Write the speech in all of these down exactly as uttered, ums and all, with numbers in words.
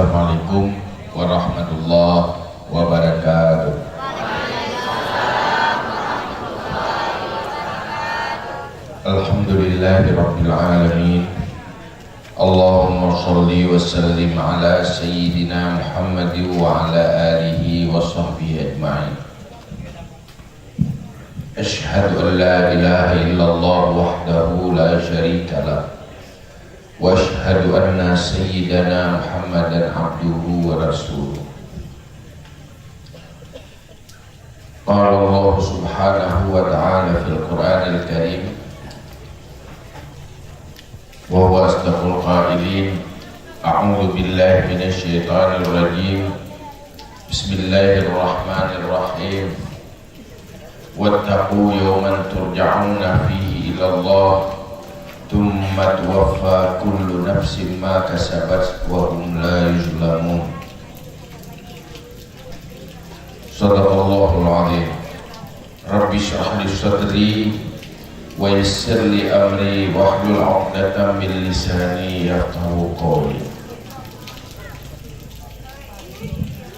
Assalamualaikum warahmatullahi wabarakatuh. Alhamdulillahirabbil alamin. Allahumma shalli wa sallim ala sayyidina Muhammad wa ala alihi wa sahbihi ajma'in. Asyhadu an la ilaha illallah wahdahu la syarika lah. Wa asyhadu anna sayyidana Muhammadan abduhu wa rasuluh. Qala Allah subhanahu wa ta'ala fil Qur'anil Karim, wa huwa asdaqul qailin, a'udzu billahi minasy syaithanir rajim. Bismillahirrahmanirrahim. Wattaqu yawman turja'una fihi ilallah, tsumma tuwaffa kullu nafsin ma kasabat wa hum la yuzlamun. Sadaqallahul azim. Rabbi shrah li sadri wa yassir li amri wahlul 'uqdatam min lisani yafqahu qawli.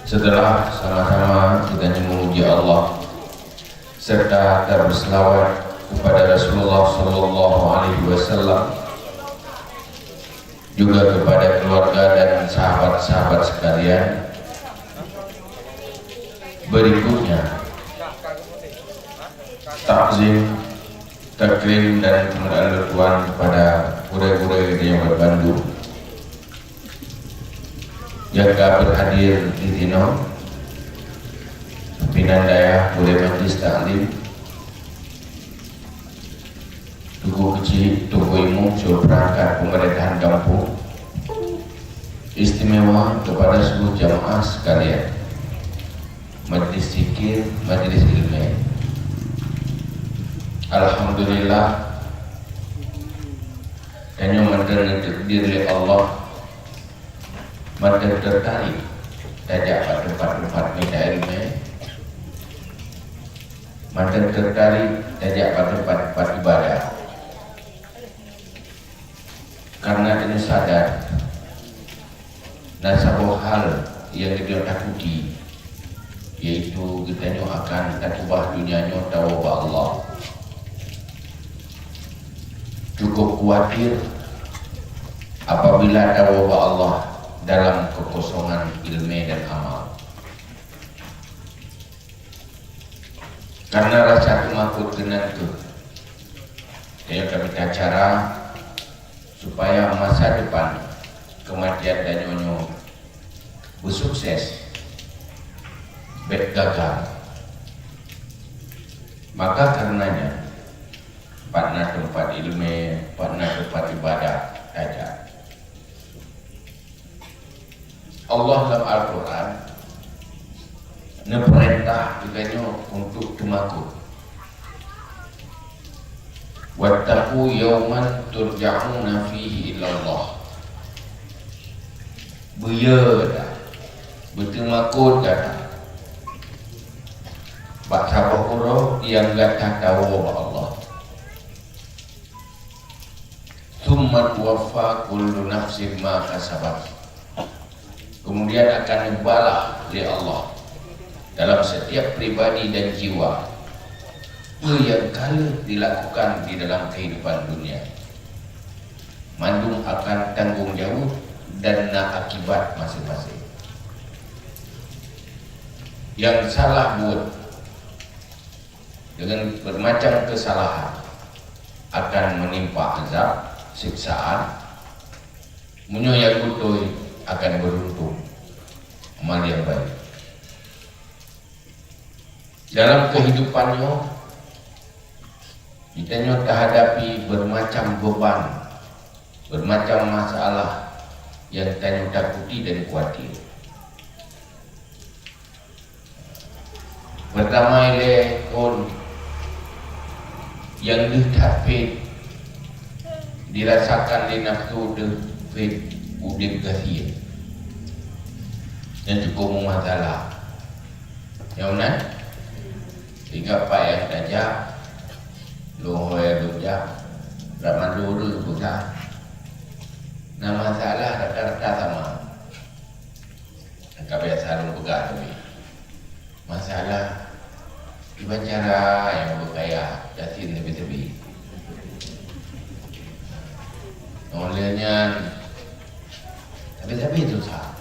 Setelah sama-sama kita memuji Allah serta berselawat kepada Rasulullah sallallahu alaihi wasallam, juga kepada keluarga dan sahabat-sahabat sekalian. Berikutnya, takzim, takrim dan kemuliaan Tuhan kepada gurée-gurée yang berbandum yang ka berhadir di sinoe, pimpinan dayah, gurée majlis taklim, Teungku Keuchik, Teungku Imum, seluruh perangkat pemerintahan gampông, istimewa kepada seluruh jamaah sekalian, majlis zikir, majlis ilmu. Alhamdulillah, tanyoe mantong neutakdir lé Allah, mantong tertarik tajak bak teumpat-teumpat mita ilmu. Mantong tertarik tajak bak teumpat-teumpat ibadah. Karena tanyoe sadar, na saboh hal nyang geutanyoe takuti, yaitu geutanyoe akan takeubah donya nyoe tawoe bak Allah. Cukup khawatir apabila tawoe bak Allah dalam kekosongan ilmu dan amal. Karena rasa teumakot keunan kheueh, tanyoe tamita cara supaya masa depan keumatian tanyoe nyoe beusukses, bék gagal. Maka karenanya, pat na teumpat ilmu, pat na teumpat ibadah, tajak. Allah lam Al-Quran neupeurintah geutanyoe untuk teumakot. "Wattaqu yauman turja'una fihi ilallah." Beuyeu dah, beuteumakot dah bak saboh uroe nyang gata tawoe bak Allah. "Tsumma tuwaffa kullu nafsin ma kasabat." Kemudian akan neubalah lé Allah dalam setiap pribadi dan jiwa peue nyang ka lheueh dilakukan di dalam kehidupan dunia. Mandum akan tanggong jaweueb dan na akibat maséng-maséng. Nyang salah buet dengan bermacam kesalahan akan menimpa azab, siksaan. Meunyoe nyang beutôi akan beruntung, amal nyang baik. Dalam kehidupan nyoe, geutanyoe tahadapi bermacam beban, bermacam masalah nyang tanyoe takuti dan khawatir. Peurtama ilée kon nyang deuh that phon dirasakan lé nafsu deuh phon udeb gasien. Nyan cukup meumasalah. Nyang meunan? Sehingga pat nyang tajak, lôn hôi lôn jak, raman lôn ureuëng peugah. Na masalah rata-rata sama. Ka biasa lôn peugah tadi. Masalah kiban cara nyang beukaya gasien sabe-sabe. Óh lheueh nyan, sabe-sabe susah.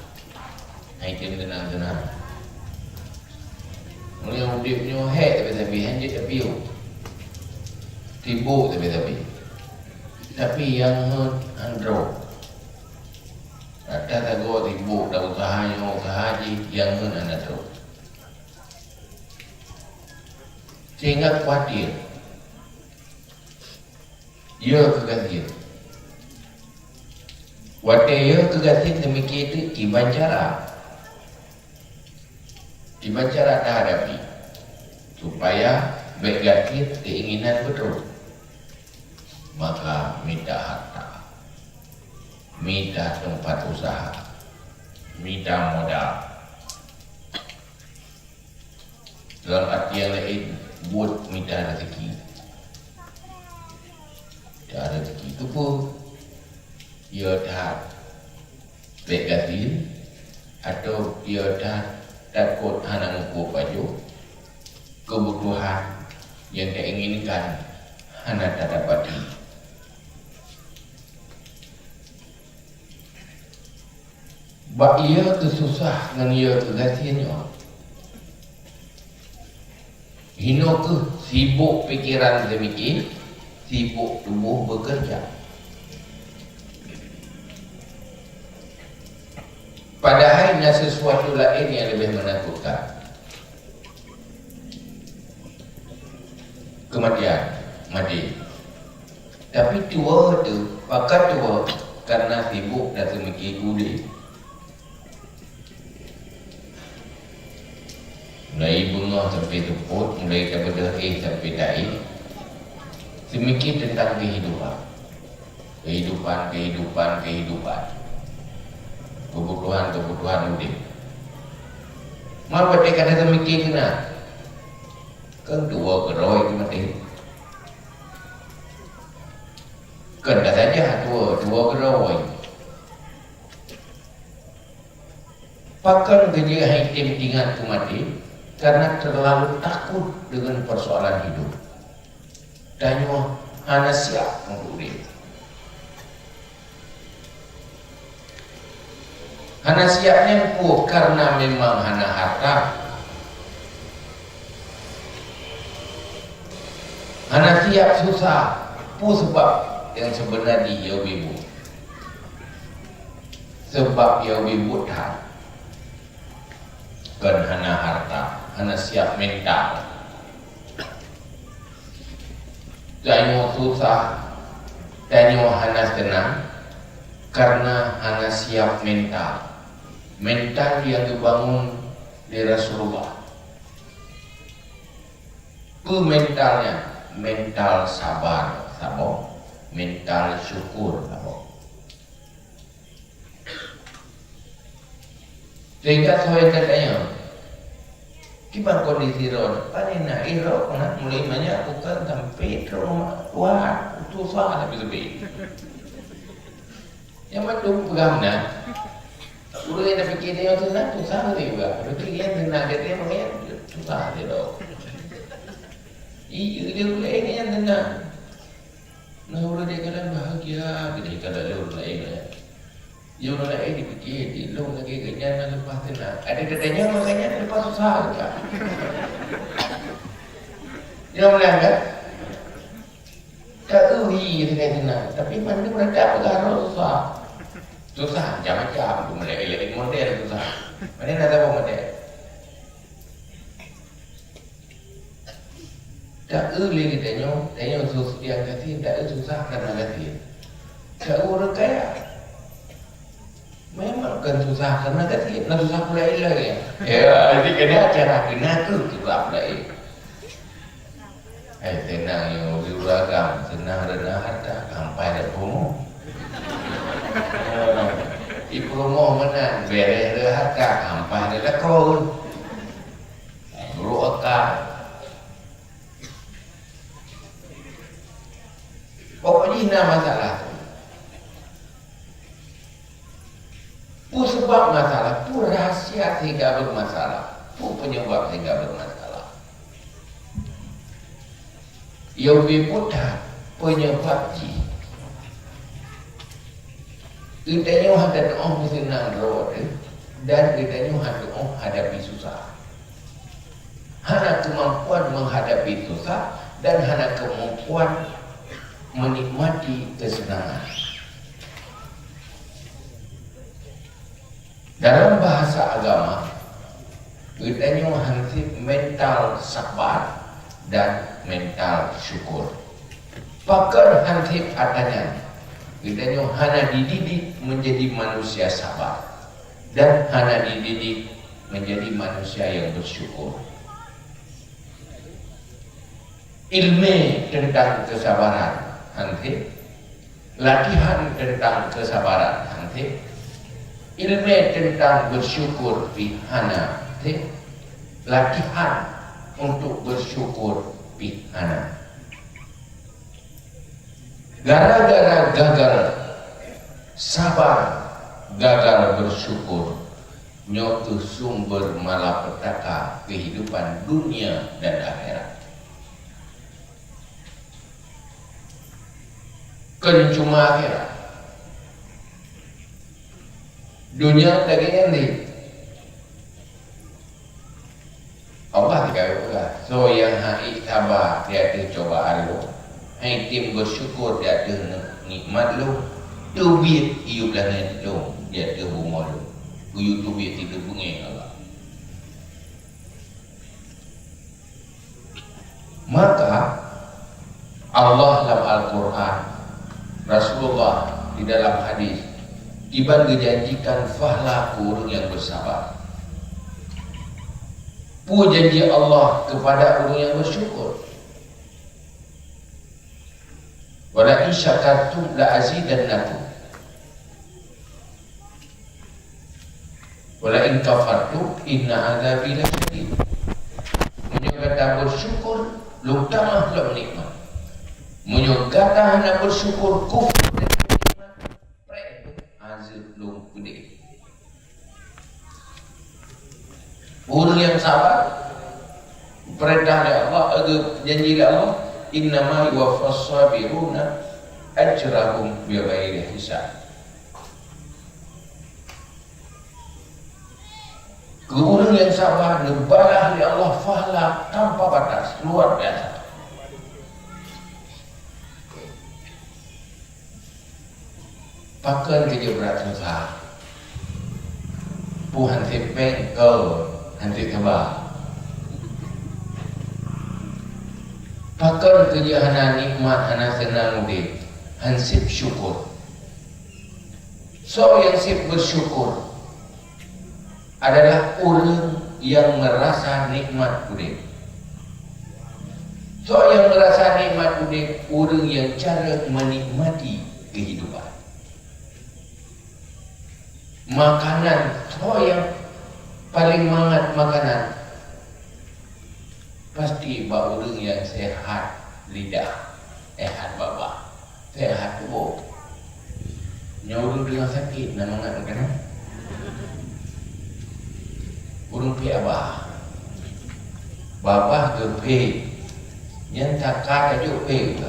Hai tem teunang-teunang. Meunyoe udeb nyoe hék sabe-sabe, hán jeuet tapiôh. Sibok sabe-sabe. Tapi nyang heuet hán droe. Ata sagoe sibok, ata usaha nyoe usaha jih, nyang heuet hana troh. Sehingga khawatir. Yö keu gasien. Watée yö keu gasien teumike teuk kiban cara. Kiban cara tahadapi, supaya bék gasien keinginan beutôi. Maka mita harta, mita teumpat usaha, mita modal. Dalam arti nyang laén, buet mita rezeki. Mita rezeki keu peue? Yö that bék gasien, atau yö that takot hana muphom pajoh, keubutuhan nyang tainginkan hana tadapati. Bak yö keu susah ngon yö keu gasien nyoe, hinoe kheueh sibok pikeran teumike, sibok tuboh beukeureuja. Padahai na sisuatu laén nyang leubeh meunakutkan. Keumatian, maté. Tapi tuwoe teuh, pakon tuwoe? Kareuna sibok tateumike keu udeb. Mulai beungoh sampai seupôt, mulai tabeudôh éh sampai taéh, teumike teuntang keuhidupan. Keuhidupan, keuhidupan, keuhidupan. Keubutuhan, keubutuhan udeb. Ma watée ka tateumike keunan, keu tuwoe keudroe keu maté. Keu dah saja tuwoe, tuwoe keudroe. Pakon geujeuet hai tem ingat keu maté? Karena terlalu takut dengan persoalan hidup. Tanyoe hana siap untuk udeb. Hana siap nyan peue? Karena memang hana harta. Hana siap susah. Peue sabab nyang seubeuna jih yö ubé buet? Sabab yö ubé buet that. Kon hana harta, hana siap mental. Tanyoe susah, tanyoe hana seunang, karena hana siap mental. Mental nyang geubangun lé Rasulullah. Peue mental nyan? Mental sabar, saboh. Mental syukur, saboh. Sehingga soe tatanyong, kiban kondisi droeneuh? Pane na, irok na, mulai manyak bukan sampai trok kuat, susah tapi lebih. Nyang mandum peugah meunan. Ureueng nyang tapike nyoe seunang, susah lé juga. Tapi nyang seunang, dia tengok nyang susah dia dok. Iya, dia ureueng nyang seunang. Nah, ureueng dia kadang bahagia, dia kadang lé ureueng laén. Ya, ureueng laén dipike, di lôn lagèe geuhnyan na leupah seunang. Ada tatanyong, makanya leupah susah juga. Ya, mulai kan? Taeu hi keuneuk seunang, tapi mandum rata peugah droe susah. Susah macam-macam, tu model model susah. Mana na saboh model? Taeu lé geutanyoe, tanyoe susah nyang gasien, taeu susah karena gasien. Taeu ureueng kaya. Memang kan susah karena gasien, na susah pula ilée. Ya, jadi kena cara kena tu susah pula ilée. Eh, seunang nyang di ureueng agam, seunang reuna harta, sampai dak promo. Di promo meunan, bereh reuna harta, sampai dak lakoe. Buruk akal. Pokok jih na masalah. Peue sabab masalah? Peue rahsia bermasalah. Peue penyebab sehingga bermasalah? Yoh pih peue that penyebab jih. Geutanyoe hana teu'oh meuseunang droe teuh, dan geutanyoe hana teu'oh hadapi susah. Hana kemampuan menghadapi susah dan hana kemampuan menikmati kesenangan. Dalam bahasa agama, geutanyoe hansip mental sabar dan mental syukur. Pakon hansip atra nyan? Geutanyoe hana dididik menjadi manusia sabar dan hana dididik menjadi manusia yang bersyukur. Ilmu tentang kesabaran hansip, latihan tentang kesabaran hansip, ilmu tentang bersyukur pih hana hansip, latihan untuk bersyukur pih hana. Gara-gara gagal sabar, gagal bersyukur, nyoe kheueh sumber malapetaka kehidupan dunia dan akhirat. Kon cuma akhirat. Dunia lagée nyan lé. Allah teuka peugah, "Soe nyang han ék saba di ateueh cobaan Lôn, han ék tem beusyukur di ateueh nikmat Lôn, teubiet yub langét Lôn di ateueh bumoe Lôn, geuyue teubiet sidroe beungéh Allah." Maka, Allah lam Al-Quran, Rasulullah di dalam hadis, kiban geujanjikan pahala keu ureuëng nyang bersabar. Peue janji Allah kepada ureuëng nyang bersyukur? "Wala in syakartum la azidannakum." "Wala in kafartum inna adzabi lasyadid." Meunyoe gata beusyukur, lôn tamah lom nikmat. Meunyoe gata hana beusyukur, kufur deungon nikmat, preh azeueb lôn peudeh. Ureuëng nyang sabar, peurintah lé Allah, eh, janji lé Allah, "Innama yuwaffas sabiruna ajrahum bighairi hisab." Keu ureuëng nyang sabar, neubalah lé Allah pahala tanpa batas, luar biasa. Pakon keu jeuet brat susah? Peue han sép péng keu han sép saba? Pakon keu jeuet hana nikmat, hana seunang udép, han sép syukur? Soe nyang sép beusyukur adalah ureuëng nyang meurasa nikmat udép. Soe nyang meurasa nikmat udép? Ureuëng nyang carông meunikmati keuhidupan. Makanan, soe nyang paleng mangat makanan? Pasti bak ureuëng nyang seuhat lidah, seuhat babah, seuhat tuboh. Nyoe ureuëng teungoh sakét na mangat makanan. Ureuëng pih babah. Babah geupék. Nyan saka tajok pék.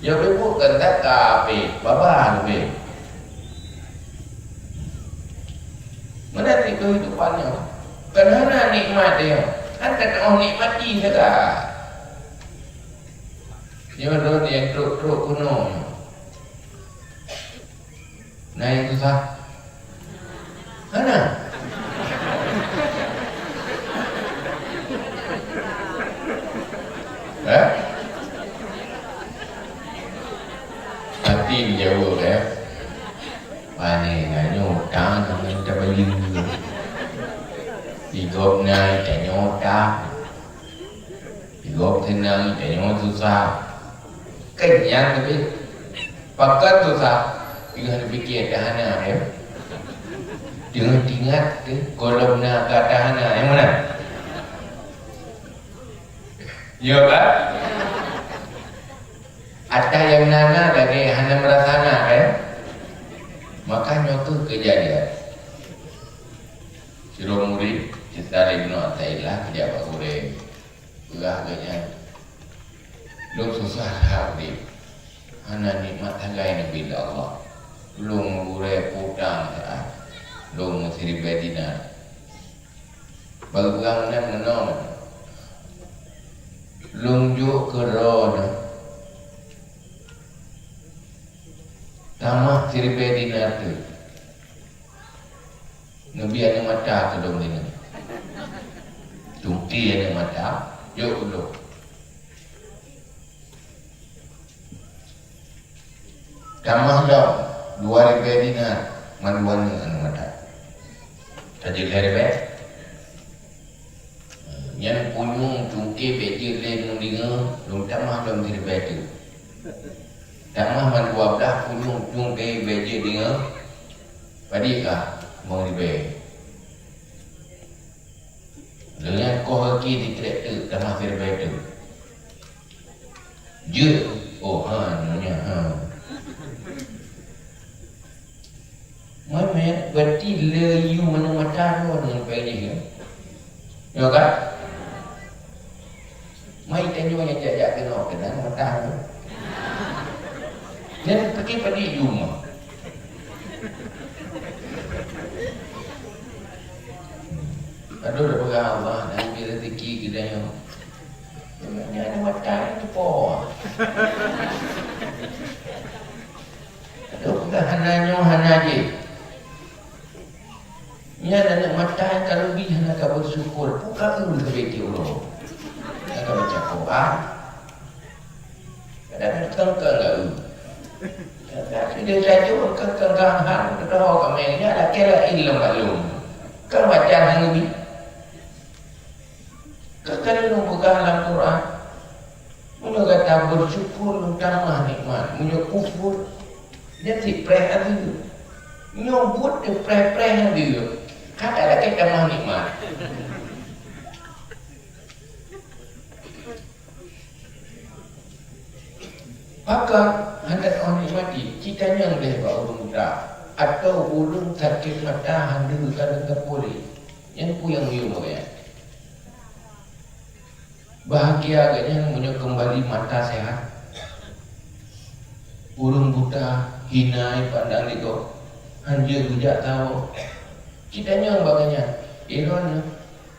Nyoe pih bukan saka pék, babah geupék. Meunan di keuhidupan nyoe. Kan hana nikmat nyoe. Kan ka teu'oh nikmati sagai. Nyoe lôn nyang trok-trok keunoe nyoe. Na nyang susah? Hana. Eh? Pasti dijaweueb, eh? Pane na nyoe utang, nyoe tabayeue. Di gob na tanyoe utang. Di gob seunang, tanyoe susah. Keunyan tapi. Pakon susah? Teungoh neupiké tahana, ya. Teungoh teuingat, eh, gohlom na ka tahana, nyang meunan? Iya kan? Ata nyang na-na lagée hana meurasa na, kan? Maka nyoe kheueh keujadian. Sidroe Jak bak gurée, peugah geuh nyan, "Lôn susah that udeb, hana nikmat sagai neubri lé Allah. Lôn meugurée peue utang saát, lôn meusiribée dinar. Bak peugah meunan meunoe, lôn jok keu droeneuh, tamah siribée dinar teuh." Neubi aneuk mata keu lôn nyoe. Tungki aneuk mata, jok keu lôn. Tamah lom dua ribée dinar, mandua aneuk mata. Tajeuet lhée ribée. Nyan punyueng tungke bék jeuet lé ngon deungoe, lôn tamah lom siribée teuh. Tamah mandua blaih punyueng tungke bék jeuet deungoe, padit kah limong ribée. Lheueh nyan koh gaki sikrek teuk tamah siribée teuh. Jeuet, oh, ha, nyoe nyan, ha. Meumet, berarti le yum aneuk mata droe ngon péng jih, ya? Nyoe kan? Mai tanyoe nyang jak-jak keunoe keunan mata droe. Nyan pike padit yum. Aduh, dah peugah Allah, dan beri rezeki keu tanyoe. Nyan aneuk mata nyoe teupo. Aduh, peugah hana nyoe, hana jih. Nyan aneuk mata nyang ka leubeh hana ka beusyukur, peue ka eu sabe tiep uroe. Hana ka baca Quran. Kadang-kadang keu-keu ka eu. Tapi dia saja keu-keu ka han, keu toho ka meng, nyan lakée laén lom bak lôn. Ka baca hana leubeh. Ka keuneuk lôn peugah lam Quran, meunyoe gata beusyukur, lôn tamah nikmat. Meunyoe kufur, nyan cit preh ateueh. Nyoe buet teupreh-preh ateueh, ka ka lakée tamah nikmat. Pakon hana teunikmati, cit tanyong deh bak ureueng buta, atawa ureueng sakét mata hana ka lheueh tapulih. Nyan peue nyang meuyuem awaknyan? Bahagia geuh nyan meunyoe keumbali mata sehat. Ureueng buta, hina, pandang lé gob, hanjeuet geujak sawoe. Cit tanyong bak gobnyan, "Droeneuh,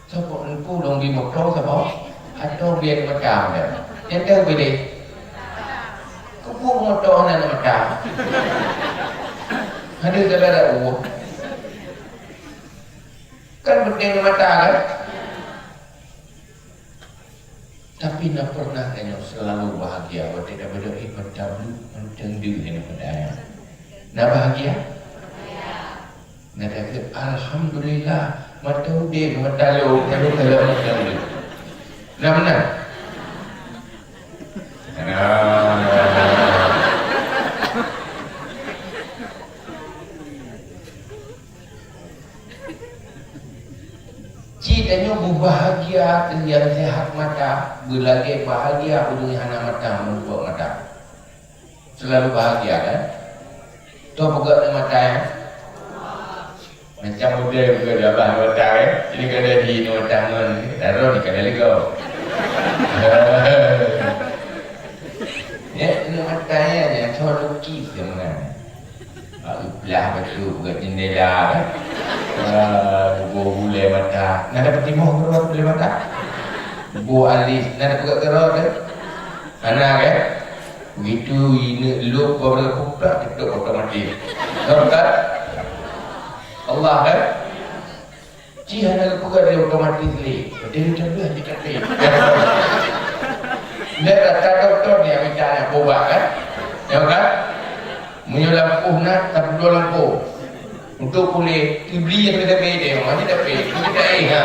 soe po, Teungku, lôn bi moto saboh, atawa bi aneuk mata?" Nyan teuh pilih. Keupeue moto hana aneuk mata? Hana saudara ueh. Kan penting mata, kan? Tapi na pernah tanyoe selalu bahagia watée tabeudôh, eh, mantong deuh, mantong deuh, eh, na pernah? Na bahagia? Na takheun, "Alhamdulillah, mata udeb, mata lôn, mata lôn, mata lôn." Na meunan? Na. Cit tanyoe beubahagia keu nyang sehat mata, beulagée bahagia ureuëng nyang hana mata, meureumpok mata. Seulalu bahagia, kan? Toh peugah nyan mata, ya? Macam model peugah di abah mata, ya? Ini kada di mata ngon, taruh di kada lego. Ya, ini mata, ya, ya, toh lukis, ya, mana? Bak geuplah bacut, bak jendela, kan? Ah, buboh bulée mata. Na dapeuet timoh keudroe bulée mata? Buboh alis, na dapeuet keudroe teuh? Hana, kan? Begitu ineuk lôn bak meureumpok, teutap otomatis. Betul, kan? Allah, kan? Jih hana geupeugah lé otomatis lé. Jadi, contoh, jih kata. Nyan rata dokto ni, misalnya, bobat, kan? Ya, kan? Meunyoe lampôh na, tapeuduek lampôh. Untuk puléh, tibri nyang teutabé deh, meunan tapi, kita eh, ha.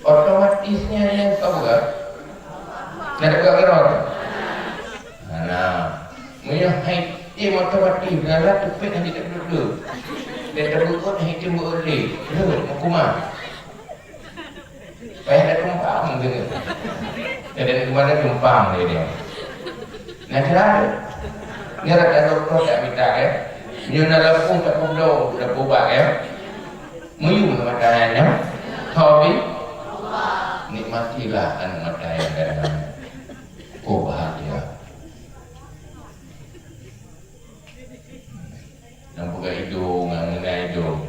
Otomatisnya nyang ka buka. Nak buka gerot. Nah, meunyoe hai tim otomatis, galak teupet hana duduk-duduk. Dan terbukut hai tim beureuti. Duh, meukumah. Payah dak tumpang gitu. Jadi kemana tumpang dia dia. Nah, kira ni rata doktor tak minta, ya. Nyonya lakukan tak pun dong, tak pun bak, ya. Muyuem mata nyan, ya. Tapi nikmatilah aneuk mata nyang gata. Oh, bahagia. Nyang peugah idong, nyang meunan idong.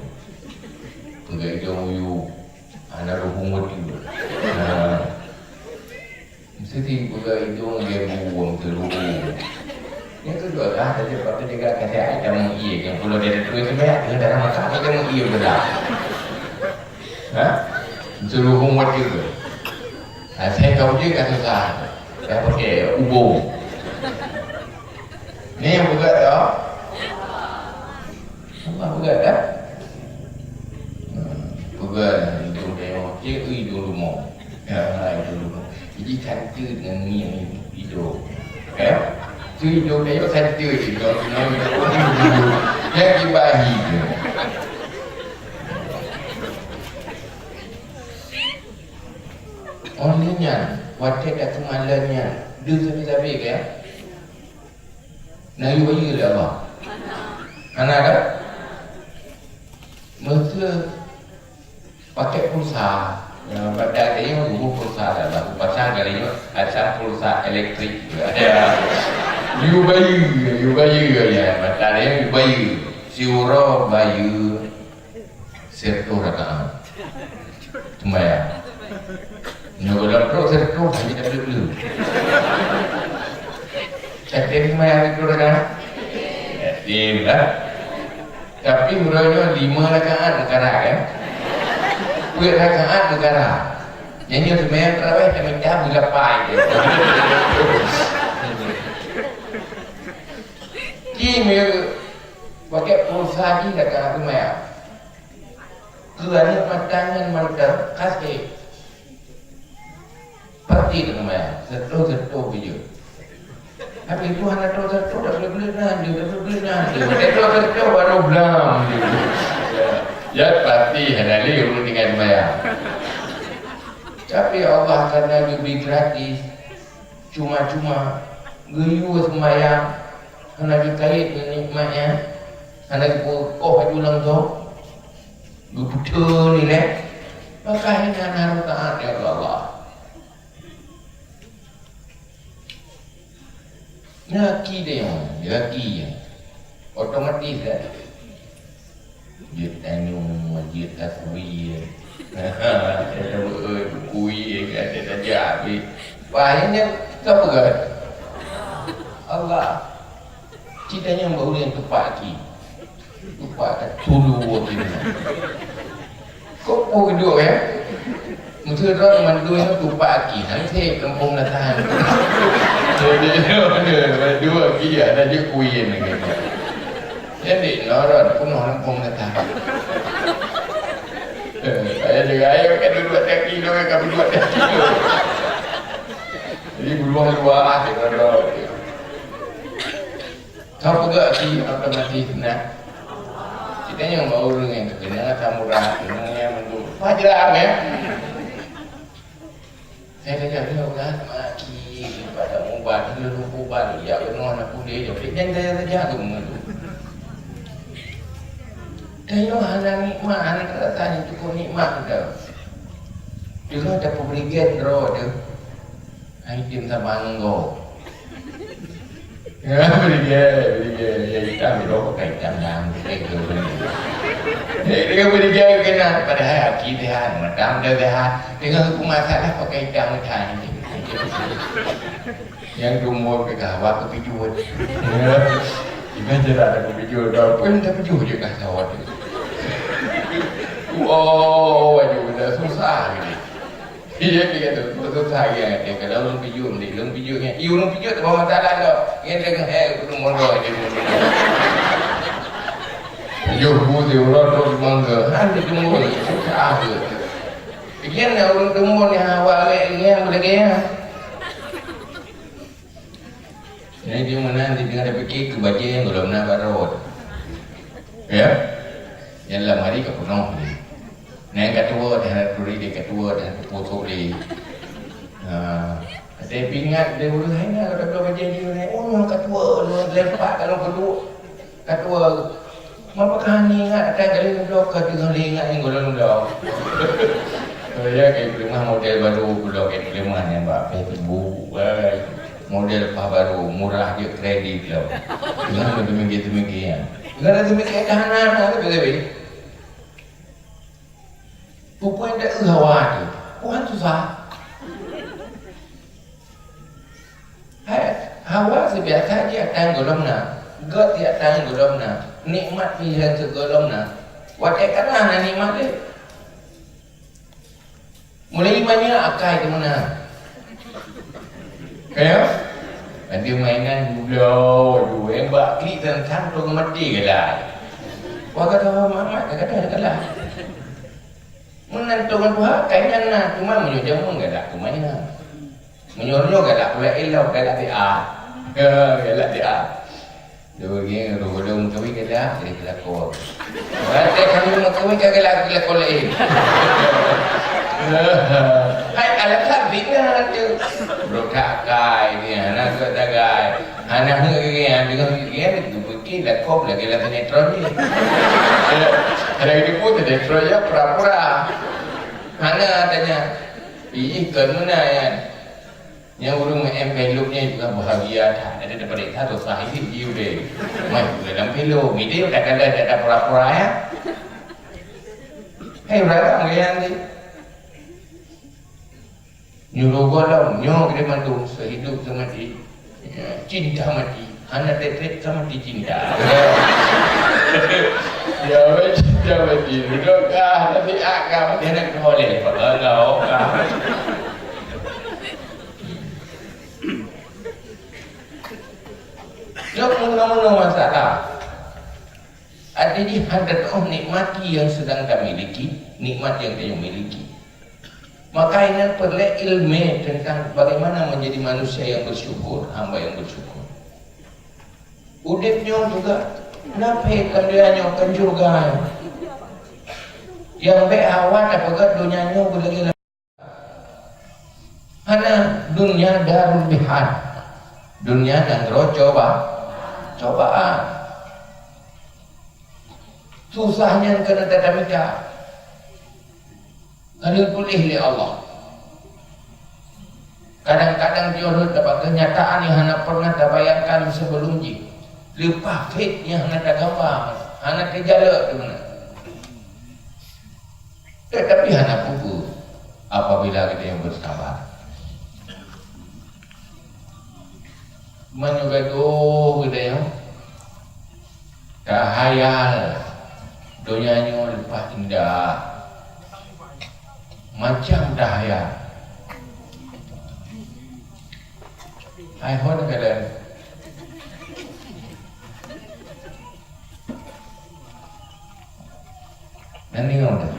Peugah idong uyu, hana ruhueng watèe. Nah. Meusti peugah idong lé buwong teuruhu. Nyang keudua, ah, tadi waktu jaga kasih ai, kamu iya, nyang pulo dari tuan sebanyak, dengan dalam makan, kamu iya belah. Ha? Teuruhu watèe. Ah, saya tahu je kan susah. Saya pakai ubung. Ni yang peugah tau. Allah peugah dah. Hmm, peugah idong tengok, cek idong rumoh. Ya, idong rumoh. Jadi cantik dengan ni yang idong. Ya? Tu idong tengok cantik je. Kalau idong, idong, idong. Yang dibahi je. Oh, ni nyan. Watèe dah kemalan nyan. Dia tapi-tapi ke? Na yue bayeue lé Allah? Hana kan? Meuseu pakai pulsa. Ya, pada ada yang dulu pulsa dah lah. Pasang kali nyoe, asal pulsa elektrik. Ya. Yue bayeue, yue bayeue ya. Mata dia yue bayeue. Siuroe bayeue. Siratoh rakaat. Sembahyang. Nyoe dalam trok siratoh, hanya tak boleh. Yatim sembahyang siratoh rakaat? Yatim lah. Tapi uroe nyoe lima rakaat meukara, kan? Peuet rakaat meukara. Nyan nyoe sembahyang tarawih, tak minta bula pai je. Ji meupakai pulsa ji rakaat sembahyang. Keu aneuk mata nyan mantong, kasih. Pasti teuma, siratoh-siratoh bijeu. Tapi Tuhan atoe siratoh, tak boleh-boleh nan je, tak boleh-boleh nan je. Siratoh-siratoh baru blam je. Ya, pasti hana lé ureueng tinggai sembahyang. Tapi Allah karena geubri gratis, cuma-cuma geuyue sembahyang, hana geukait ngon nikmat nyan, hana geupeukoh aju langsong, geupeuteu nilai, maka hina na taat ya Allah. Nyaki deh, nyaki ya. Otomatis dah. Jeuet tanyong, jeuet takuwi. Ada oi, kuwi, ada tajak habis. Wah, ini tak berat. Allah. Kita nyang baru yang tepat ki. Tepat kat tulu waktu ni. Kok kau kedua ya? Mesti orang mandua yang tupak aki, nanti kampung datang. Jadi, mandua aki ada je kuih ni. Jadi, norot pun orang kampung datang. Eh, saya juga, ayo, kan duduk kaki dulu, kan duduk kaki dulu. Jadi, beruang dua, ah, kita tahu. Ka peugah si otomatis na. Kita nyang mau ureueng nyang keukeunong asam urat, ureueng nyang mandum. Pajar, ya? Saya kata, "Ya Allah, maki, pada ubat, ini lupa ubat, ya Allah, anak boleh, ya Allah." Dan saya saja tu mengeluh. Dan yo hana nikmat, hana terasa ni cukup nikmat dah. Juga ada pemberian roh tu. Hai tim tabang go. Ya, beri dia, beri dia. Ya, hitam, dia rokok kan hitam, dah. Dia kena beri dia kena. Padahal aki sehat, mata dah sehat. Dengan hukum masalah pakai hitam macam ni. Yang tumbuh ke kawa ke pijut. Ya. Kita cerita ada ke pijut. Kau pun tak pijut je kah sawat. Oh, wajib benda susah ni. Iya, dia kata, "Betul saja," dia kata, "Lôn pijôh ni, lôn pijôh nyan." Iya, lôn pijôh, tak masalah dah. Nyan dengan hai, aku tu mono je. Pijôh bu di ulang terus mangga. Han di tunggu, susah ke. Pikiran nak urang tunggu ni, awak lagi, lagi, lagi, ya. Jadi, di mana, di tengah ada fikir, ke baca yang belum nak baca. Ya? Yang dalam hari ke penuh ni. Nah, yang ketua dah turi, dia ketua dah tepusuk ni. Ha. Ada pingat dia urus hai nak, kalau belum baca dia ni. Oh, yang ketua, lu lempak kalau kedua. Ketua. Mapakah ni ingat, ada kali kedua, ke tengah ingat yang golong dong. Saya kayak beli mah model baru, kalau kayak beli mah yang bak Facebook, wah, model pah baru, murah je kredit lo. Jangan demikian demikian. Jangan demikian dah, nah, nah, tapi tapi. Pupuk yang tak hawa tu, Tuhan susah. Hai, hawa seubiasa jih atan gohlom na, gét jih atan gohlom na, nikmat pih atan gohlom na. Watée ka na nikmat deh. Mulai manyang akai keu meunan. Kaya? Ada mainan gula, dua bak klik dan sang tu mati galak. Wah kata mamat kata galak. Meunan tu kan tuha kai nyan na, cuma meunyoe jameun galak tu mainan. Meunyoe nyoe galak pula ilok galak dia. Ya, galak dia. Dua geng, dua geng kawin galak jadi pelakon. Berarti kami mau kawin kan galak pelakon lain. Hai alasan bina tu. Bro tak kai dia, anak tu tak kai. Anak tu dia dengan dia tu fikir lakon lagi lah sinetron ni. Ada itu pun sinetron ya pura-pura. Hana tanya. Ih, kan mana ya? Nyang ureuëng meu'en pelok nyan juga bahagia that. Ada dapat desa tu sah hidup dia udah. Mai juga dalam pelok. Mide udah kala ada pura-pura ya. Hei, ureuëng meu'en ni. Nyuruh golom, nyoe gede mandum sehidup semati. Ya, cinta mati. Hana tetet sama dicinta. Ya, weh, cinta mati. Duduk kah, tapi akam, dia nak boleh. Kalau kah. Jok meunoe-meunoe masalah. Artinya, hana toh nikmati yang sedang kita miliki, nikmat yang kita miliki. Maka ini perlu ilmu tentang bagaimana menjadi manusia yang bersyukur, hamba yang bersyukur. Udeb nyoe juga, nape kan dia nyoe kan syurga. Yang baik awak dapat dunia nyoe boleh Hana, dunia darul mihad. Dunia nanggroe coba, cobaan. Susah nyan keuneuk tatamita. Keuneuk tuléh lé Allah. Kadang-kadang jih dapat kenyataan nyang hana pernah tabayangkan sebelum jih. Leupah fake nyang hana tagama, hana teujalok tu meunan. Tetapi hana peue-peue apabila kita yang bersabar. Meunyoe gadoh kita yang tahayal donya nyoe leupah indah. Macam tahayal. Hai hon kalian. Nan deungoe dah.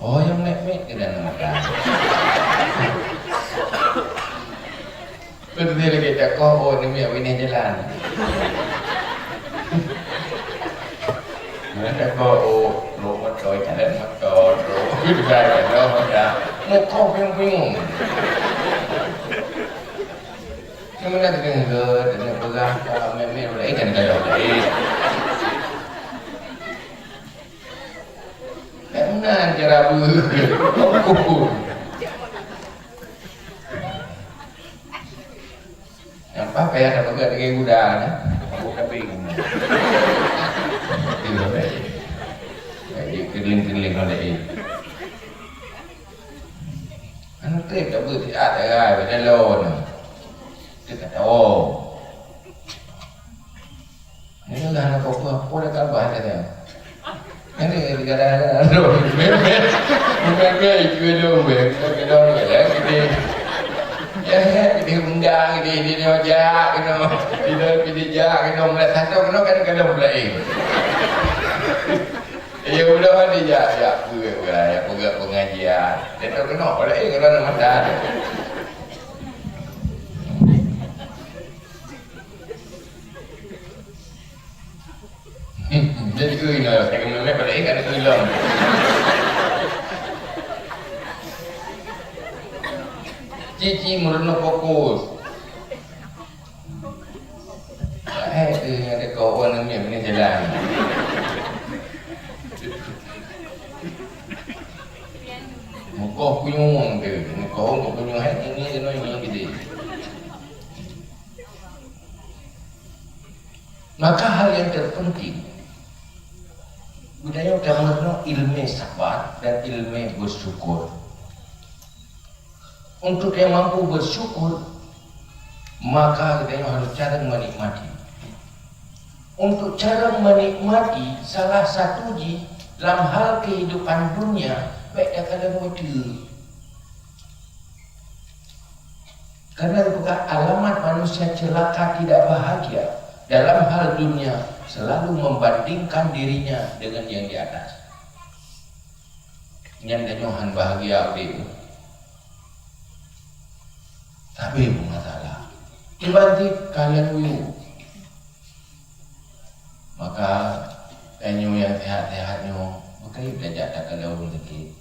Oh, nyang mét-mét keunan mata. Beutôi lagée takoh, oh, neumi awak inong jalan. Meunan takoh, oh, trok moto, jalan moto, trok. Mukoh piong-piong. Nyang meunan teudeungo, teudeungo peugah ka mé-mé ulée ikan ka lom. Nyang meunan cara beu. Nyang paih payah tapeugah lagée guda nyan. Aku tapi. Iya, baik. Jadi keuling-keuling oleh. Anu trép ka beusiat agai bak jalan. Teuka tawoe. Ini lah anak papa, apa dah kabar tadi? Ini gara-gara aduh, bebek. Bukan dia itu dong, bebek. Kita dong, ya, kita. Ya, ya, kita undang, kita, kita jak, kita. Kita, kita jak, kita. Mulai satu, kita kan, kita mulai. Ya, udah, dijak, jak, ya, peugah pengajian. Dia tak kenal, boleh, eh, kalau nak makan. Jadi, ui, nah, saya kena lihat balik, eh, kat situ hilang. Cici meureunoe fokus. Eh, eh, ada kawan ni, ni jalan. Mukoh kunyueng tu, mukoh kunyueng hai nyanyi keunoe nyanyi gede. Maka hal yang terpenting, budaya utama ilmu sabar dan ilmu bersyukur. Untuk yang mampu bersyukur, maka geutanyoe harus cara menikmati. Untuk cara menikmati, salah satu jih lam hal kehidupan dunia, bèk takalon watèe. Karena bukan alamat manusia celaka tidak bahagia dalam hal dunia, selalu membandingkan dirinya dengan yang di atas. Nyan tanyoe han bahagia udép. Tapi pun masalah. Tiba-tiba kalian uyu. Maka tanyoe nyang sehat-sehat nyoe, meukayu tajak takalon ureueng sakét.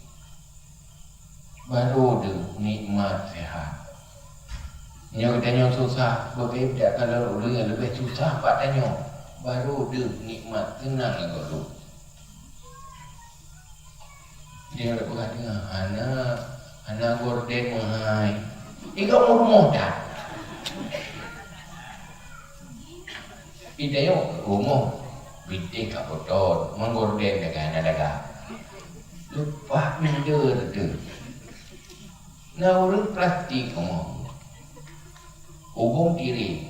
Baru deuh nikmat sehat. Nyoe tanyoe susah, meukayu tajak kalon ureueng nyang leubeh susah bak tanyoe. Baru deuh nikmat seunang lagoe lôn. Dia peugah teungoh, hana, hana gorden meuhai. Iga rumoh that. Ida yuk rumoh bintéh ka putôh, meugorden dagang hana dagang. Leupah minder teuh. Na ureueng plastik rumoh. Ubông tireng.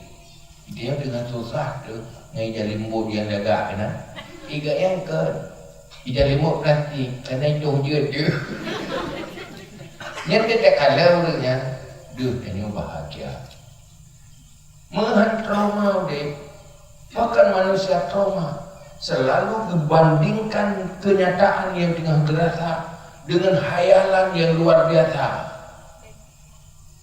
Dia dengan susah tu, ngai jalimbot yang dagak kena. Iga yang ke, ija limot plastik, karena itu jeuet je. Nyan dia tak kala ureueng nyan, deuh tanyoe bahagia. Meuhan trauma udép, bahkan manusia trauma selalu membandingkan kenyataan yang tengah gerasa dengan hayalan yang luar biasa.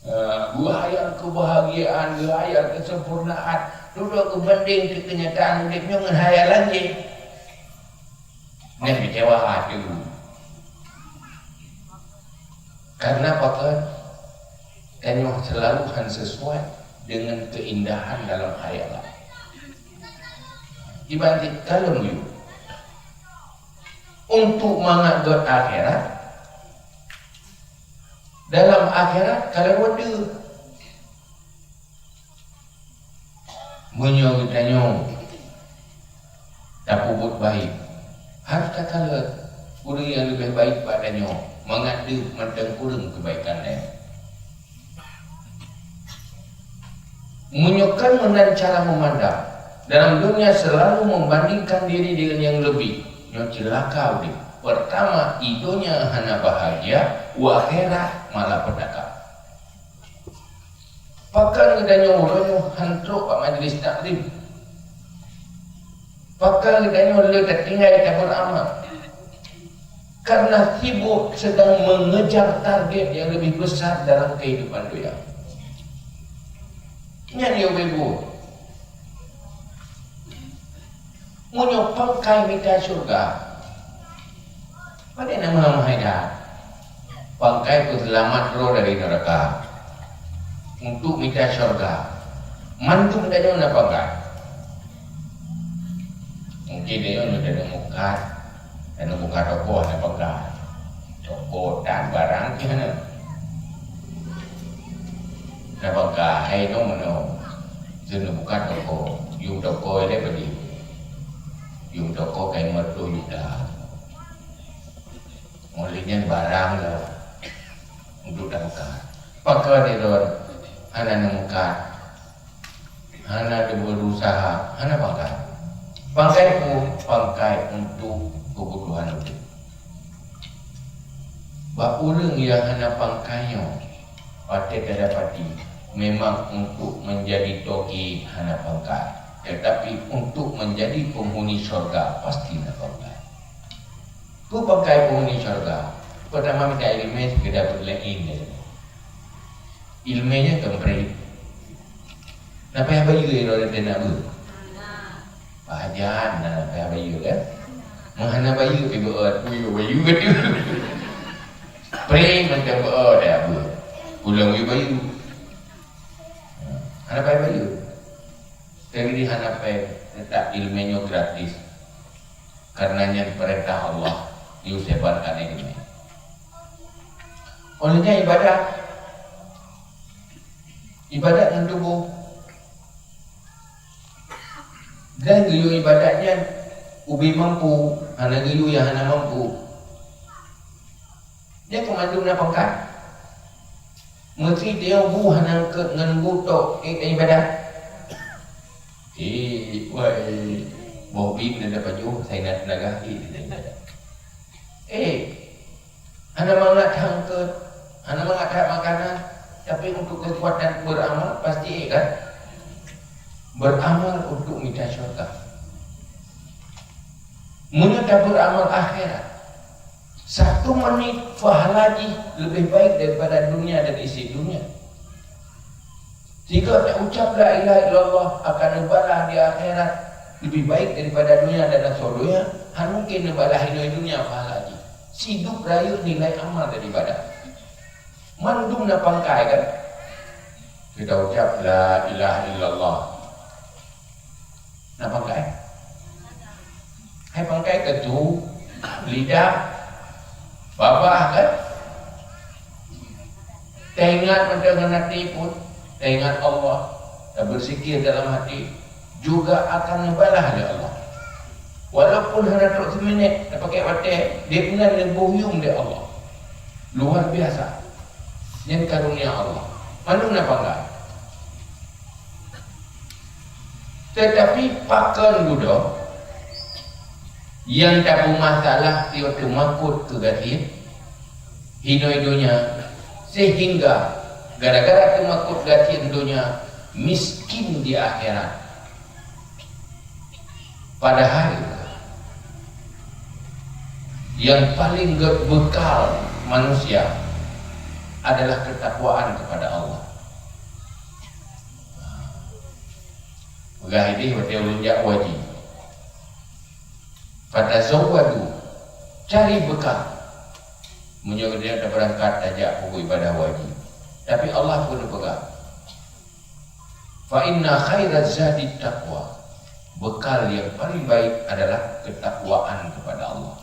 Eh, geuhayal kebahagiaan, geuhayal kesempurnaan, dudoe geubandeng keu keunyataan udép nyoe ngon hayalan jih. Nyan keucewa hati. Karena pakon tanyoe selalu han sesuai dengan keindahan dalam hayalan. Iban kalon yue untuk mangat gét akhirat, dalam akhirat ka lewat deuh. Meunyoe geutanyoe tapeubuet baik, hareuta kalon ureueng nyang leubeh baik bak tanyoe, mangat deuh mantong kureueng keubaikan nyan. Meunyoe kon meunan cara meumandang, dalam dunia selalu membandingkan diri dengan yang lebih, nyoe ceulaka udép. Pertama, i donya hana bahagia, u akhirat malapetaka. Pakon geutanyoe uroe nyoe han trok bak majlis taklim? Pakon geutanyoe le tatinggai tabeuamal? Karena sibuk sedang mengejar target yang lebih besar dalam kehidupan dunia. Nyan yo ibu. Meunyoe pangkai mita syurga, padahai nama Muhammad pangkai peuseulamat droe dari neraka untuk mita syurga. Mandum tanyoe na pangkai. Mungkin tanyoe na mukat, na mukat toko hana pangkai. Toko dan barang pih hana. Na pangkai hai nyoe meunoe. Keuneuk buka toko, yum toko ilèe bali. Yum toko kai meureutoh yuta. Mulai nyan barang lom untuk tabuka. Pakon di lôn hana neumuka, hana berusaha, hana pangkai. Pangkai pun pangkai untuk kebutuhan udép. Bak ureueng nyang hana pangkai nyoe, watèe ka dapati, memang untuk menjadi toke hana pangkai, tetapi untuk menjadi penghuni syurga pasti na pangkai. Peue pangkai penghuni syurga? Pertama mita ileumèe, seukeda peulaén. Ileumèe nyan keupreh. Na payah bayeue lom teuh na beuh. Pajan na payah bayeue kan? Meuhana bayeue pi beuôt, bayeue, bayeue ka tu. Preh macam beuôt dah beuh. Pulang yue bayeue. Hana payah bayeue. Tapi di hana payah tetap ileumèe nyoe gratis. Karena nyan peurintah Allah. Yue sebarkan ilmu. Oleh nyan ibadat, ibadat ngon tuboh. Dan geuyue ibadat nyan ubé mampu, hana geuyue nyang hana mampu. Nyan keu mandum na pangkat. Meusti teuh bu hana keu ngon bu tok, eh, ibadat. Eh, wai, boh bit na dapat jauh, saya nak tenaga, eh, ibadat. Eh, hana mangat that eungkot, hana mangat that makanan, tapi untuk keukuatan beuramal, pasti, eh, kan? Beuramal untuk mita syurga. Meunyoe tabeuramal akhirat, satu menit pahala jih leubeh baik daripada dunia dan isi dunia. Sigoe teucap la ilaha illallah akan neubalah di akhirat leubeh baik daripada dunia dan asoe dunia, hana mungken neubalah inong dunia pahala jih. Sidub rayeuk nilai amal dan ibadah. Mandum na pangkai kan? Kita ucap la ilaha illallah. Na pangkai? Hai pangkai keu tu, lidah, babah kan? Taingat mantong ngon até pun, taingat Allah, tabeuzikir dalam até, juga akan neubalah lé Allah. Walaupun hana trok siminét, tapakék watée, dek nan neuboh yuem lé Allah. Luar biasa. Nyan karunia Allah. Mandum na pangkai. Tetapi pakon dudoe nyang tapeumasalah tiep teumakot keu gasien, hinoe donya, sehingga gara-gara teumakot gasien donya, miskin di akhirat. Padahai nyang paleng gét bekal manusia adalah keutakwaan kepada Allah. Peugah idéh watée ulôn jak haji. Fatazawwadu, cari bekal. Meunyoe geutanyoe tabeurangkat tajak peubuet ibadah haji. Tapi Allah pun neupeugah, "Fa inna khairaz zadi taqwa." Bekal nyang paleng baik adalah keutakwaan kepada Allah.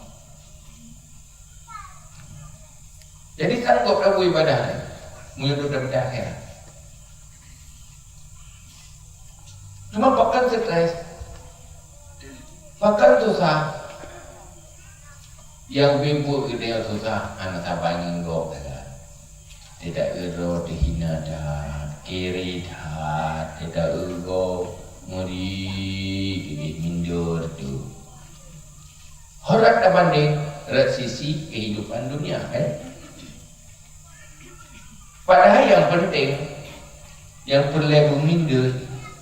Jadi sanggob tabuet ibadah laén, meunyoe tapeugah akhirat. Cuma pakon stres, pakon susah. Nyang ubé buet geutanyoe susah, hana saban ngon gob sagai. Teuta uroe teuhina that, kiri that, teuta uroe meuri, kiri minder tu. Ho rot tabandeng, rot sisi kehidupan dunia, kan? Padahai nyang penting, nyang peureulée beuminder,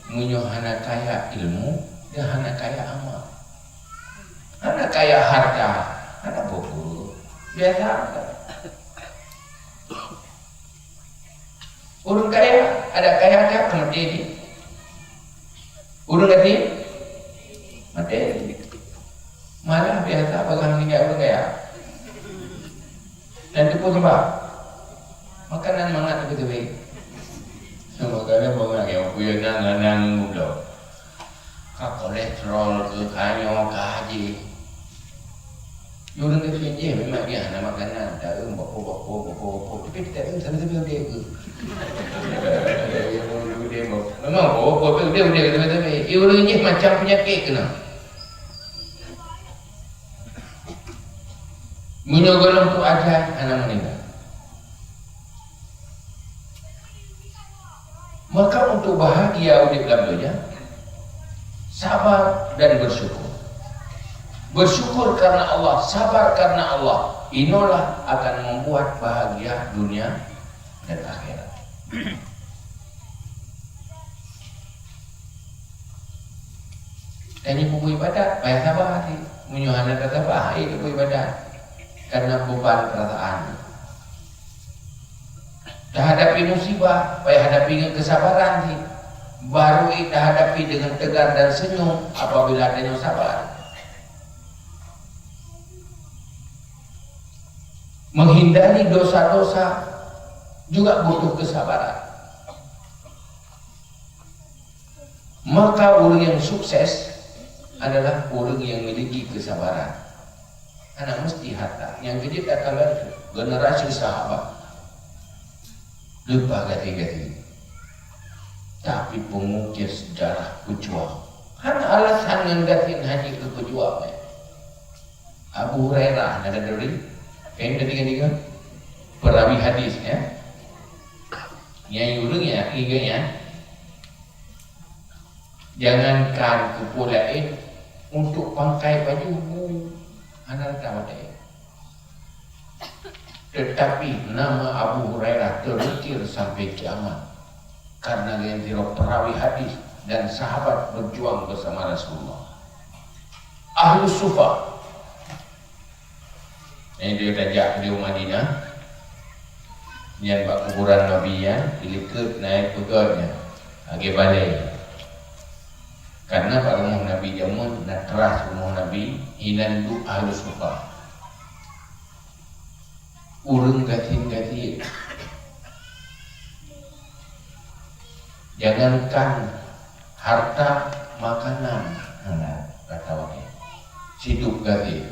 meunyoe hana kaya ilmu dan hana kaya amal. Hana kaya harta, hana peue-peue. Biasa. Ureuëng kaya, ada kaya ka maté jih. Ureuëng gasien, maté jih. Malah biasa bagaih ninggai ureuëng kaya. Dan teupeu seumbah. Makanan mangat teupeu teubiet. Makanan mangat nyang peue nang-nang muda. Ka kolesterol keu, ka nyoe, ka jih. Ureuëng keuchik jih memang jih hana makanan, taeu bako-bako, bako-bako. Tapi taeu sabe-sabe udeb keu. Memang bako-bako udeb, udeb sabe-sabe. Ureuëng jih macam peunyakét keunoe. Meunyoe gohlom tu ajai, hana meuninggai. Maka untuk bahagia udeb lam donya, sabar dan bersyukur. Bersyukur karena Allah, sabar karena Allah, inolah akan membuat bahagia dunia dan akhirat. Tanyoe peubuet ibadat, payah sabar cit. Meunyoe hana tasaba, hai peubuet ibadat, karena beban perasaan. Tahadapi musibah, payah hadapi ngon kesabaran cit. Baru ék tahadapi dengan tegar dan senyum apabila tanyoe sabar. Menghindari dosa-dosa juga butuh kesabaran. Maka ureuëng nyang sukses adalah ureuëng nyang miliki keusabaran. Hana meusti harta. Nyang keujeuet takalon generasi sahabat. Leupah gaki-gaki. Tapi peungukir sejarah peujuang. Hana alasan ngon gasien hana keu peujuang, eh. Abu Hurairah na taduri. Kan tadi kan dia? Perawi hadis, ya. Nyang ureueng ya, ingat ya. Jangankan keupeue laén, untuk pangkai baju bu hana rata watée. Tetapi nama Abu Hurairah terukir sampai kiamat karena geutanyoe perawi hadis dan sahabat berjuang bersama Rasulullah. Ahlus Sufa. Nyan tajak di Madinah, nyan bak kuburan Nabi nyan, dilikot naik peugöt nyan, lagèe balèe. Karena bak rumoh Nabi jameun na teras rumoh Nabi, inan duek Ahlus Sufa. Ureueng gasien-gasien. Jangankan harta, makanan hana rata watée. Sidroe gasien.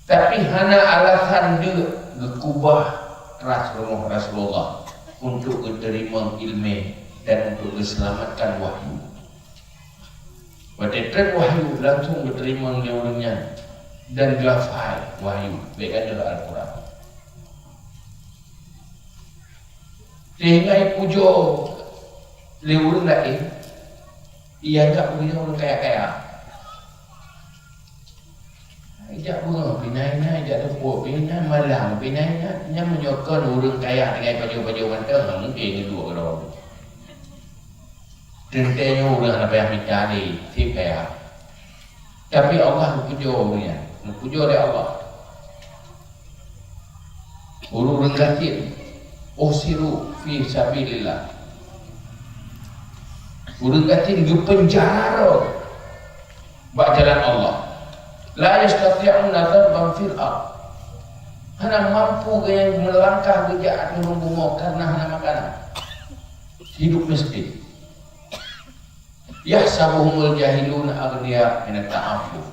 Tapi hana alasan deuk geukubah teras rumoh Rasulullah untuk geuteurimong ileumèe dan untuk geuseulamatkan wahyu. Watée trép wahyu langsung geuteurimong lé ureueng nyan dan geulafai wahyu bèk gadôh Al-Quran. Sehingga ipujoe lé ureueng laén, ianggap ureueng nyan ureueng kaya-kaya. Ijak beungoh pih na inan, ijak teupok pih na inan, malam pih na inan. Nyan meunyoe kon ureueng kaya tinggai pajoh-pajoh mantong, hana mungken geuduek keudroe. Teuntèe nyoe ureueng hana payah mita lé, seb kaya. Tapi Allah geupujoe ureueng nyan, geupujoe lé Allah. Ureueng gasien, "Uhsiru fi sabilillah." Ureueng gasien geupeunjara droe bak jalan Allah. "La yastati'una darban fil ard." Hana mampu geuh meulangkah geujak ateueh rhueng bumoe karena hana makanan. Hidup miskin. "Yahsabuhumul jahiluna aghniya minat ta'affuf."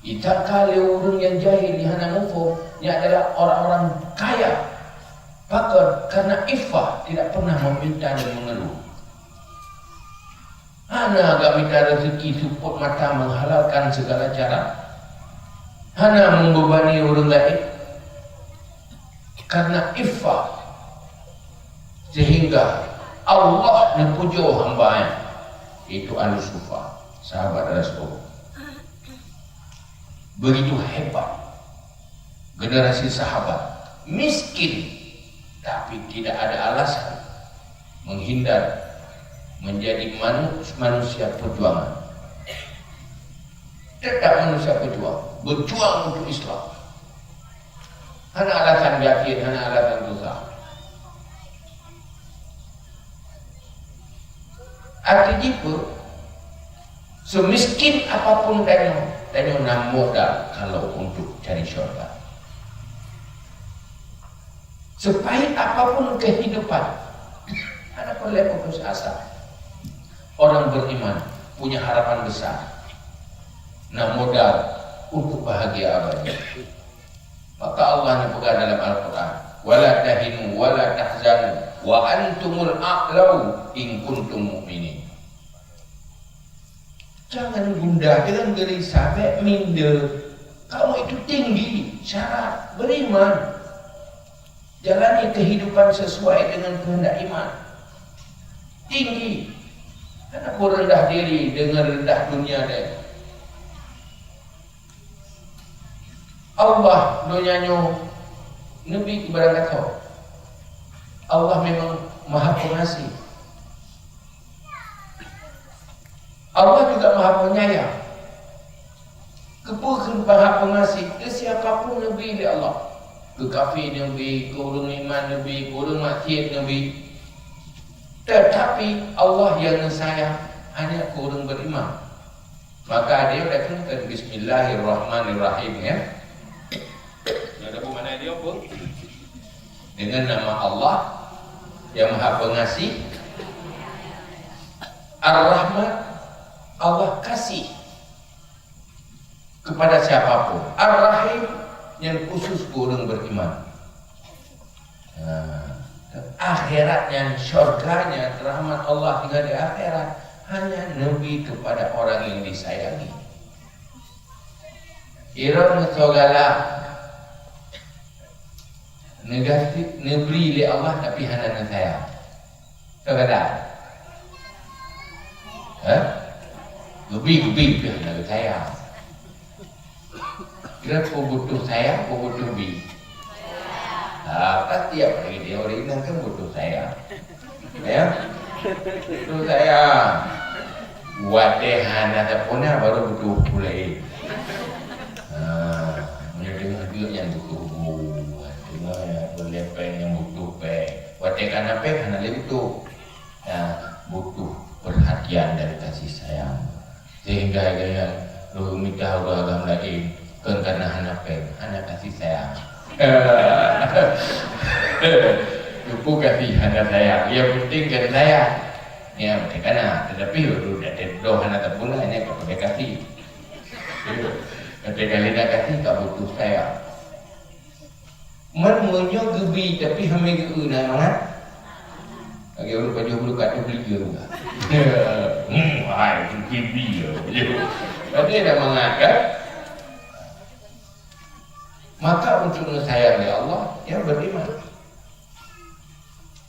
Disangka lé ureueng nyang jahil nyang hana muphom, nyan adalah orang-orang kaya. Pakon? Karena iffah, tidak pernah meminta dan mengeluh. Hana agak mita rezeki seupôt mata menghalalkan segala cara. Hana membebani ureueng laén. Karena iffah, sehingga Allah neupujoe hamba-Nya, yaitu Ahlus Sufa, sahabat Rasul. Begitu hebat generasi sahabat, miskin, tapi tidak ada alasan menghindar menjadi manu-, manusia perjuangan. Tetap manusia pejuang, berjuang untuk Islam. Hana alasan gasien, hana alasan susah. Arti jih peue? Semiskin apapun tanyoe, tanyoe na modal kalau untuk cari syurga. Sepahit apapun kehidupan, hana peureulèe putus asa. Orang beriman punya harapan besar. Na modal untuk bahagia abadi. Maka Allah neupeugah dalam Al-Quran, "Wa la tahinu wa la tahzanu wa antumul a'lau in kuntum mu'minin." Jangan gundah, jangan gelisah, bèk minder. Kamu itu tinggi syarat beriman. Jalani kehidupan sesuai dengan kehendak iman. Tinggi. Hana peureulèe rendah diri dengan rendah dunia deh. Allah donya nyoe neubi keu barang gasoe. Allah memang Maha Pengasih. Allah juga Maha Penyayang. Keupeue kheun Maha Pengasih? Keu siapa pun neubi lé Allah. Keu kafé neubi, keu ureueng iman neubi, keu ureueng maksiet neubi. Tetapi Allah nyang neusayang hanya keu ureueng beriman. Maka dia dah kheun, "Bismillahirrahmanirrahim," ya. Yang ada mana dia pun? Dengan nama Allah yang Maha Pengasih, Ar-Rahman, Allah kasih. kepada siapa pun. Ar-Rahim nyan khusus keu ureuëng beriman. Nah, akhirat nyan, syurga nyan, rahmat Allah tinggal di akhirat, hanya neubri kepada orang yang disayangi. Irong soe galak, neubri lé Allah tapi hana neusayang. Soe galak? Hah? Geubri, geubri, tapi hana neusayang. Kira peue butuh sayang, peue butuh bi? Ah, pasti, apalagi di ureuëng inong kan butuh sayang. Ya? Butuh sayang. Watée hana tapuna baru butuh pulai. Ah, meunyoe deungoe jeuet nyang butuh bu, deungoe nyang peulepeng nyang butuh péng. Watée kana péng hana lé butuh. Ya, butuh perhatian dan kasih sayang. Sehingga gaya leumeutah ureuëng agam laén, kon karena hana péng, hana kasih sayang. Teupeu kasih hana sayang, yang penting kan sayang. Ya, mereka na, tetapi udah doh hana tapuna, hanya kepada kasih. Ketika lina kasih, tak butuh sayang. Man meunyoe geubi tapi hana geu-eu na mangat. Lagi ureuëng pajoh bulu kat tu beli geu. Hmm, hai, geubi ya. Tapi dah mangat kan? Maka untuk sayang ya Allah, ya beriman.